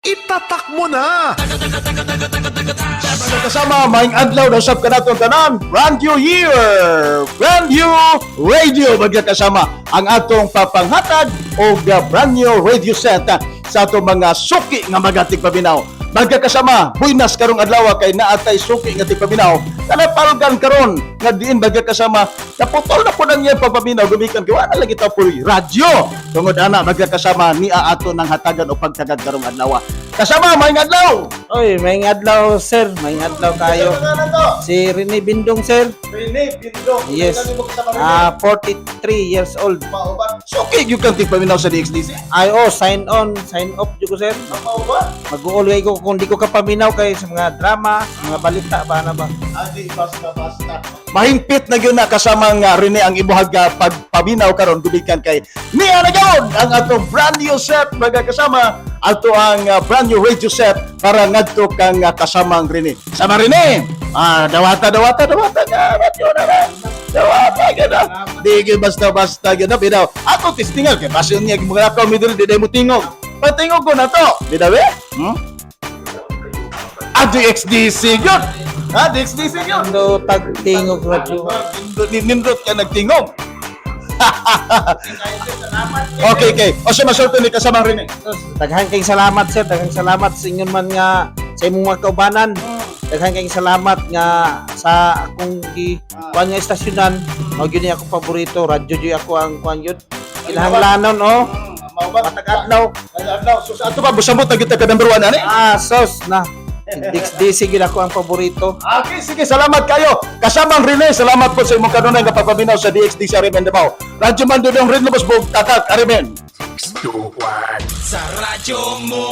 Itatak mo na! Mga kasama, maayong adlaw na usab kanato tanan. Brand new year! Brand new radio, mga kasama. Ang atong papanghatag og brand new radio set sa atong mga suki nga mga tigpaminaw. Mga kasama, buinas karong adlaw kay naatay suki nga tigpaminaw. Kanapalgan karon nga diin, mga kasama, naputol na po nang iyang pagpaminaw gumikan kay wala lagi ta po radyo. Tungod ana, mga kasama, niya ato ng hatagan o pagtagad karong adlaw. Kasama, maayong adlaw! Oy, maayong adlaw, sir, maayong adlaw kayo. Si Rene Bindong, sir. Rene Bindong. Yes. Ah, 43 years old. Suki gyud kang tigpaminaw sa DXDC. Ay, oh, sign on, sign off jud ko, sir. Mao ba? Mag-uol ko kung di ko kapaminaw kay sa mga drama, sa mga balita ba na ba. Adi basta basta. Mahingpit na gyud na, kasama nga Rene, ang imuhag pagpaminaw karon gumikan kay niya na gyud ang atong brand new set, mga kasama, ato ang brand new radio set para ngadto kang kasamang Rene. Sama Rene. Ah, dawata, dawata, dawata nga radyo na na. Dawata gyud na. Di gyud basta basta gyud na bitaw. Ato testingan kay basin niya mga lakaw mi diri di mo tingog. Patingog ko na to. Bitaw eh? Ah, DXDC gyud. Ah, DXDC gyud. Ando tagtingog radyo. Nindot, nindot ka nagtingog. Okay. O siya, masulti ni kasamang Rene. Daghan kayong salamat, sir, daghang salamat sa inyon man nga sa imong mga kaubanan. Daghan kayong salamat nga sa akong gi kuan nga estasyonan. Mao gyud ni akong paborito, radyo gyud ako ang kuan gyud. Kinahanglanon oh. Matag Adlaw. Adlaw. So sa ato pa busamot na kita ka number 1 ani. Ah, sos na. DXDC gyud ako ang paborito. Okay, sige, salamat kayo. Kasamang Rene, salamat po sa imong kanunay nga pagpaminaw sa DXDC Arimen Davao. Radyo man dudong Rin Lubos Bug, Tatak, Arimen. Sa radyo mo.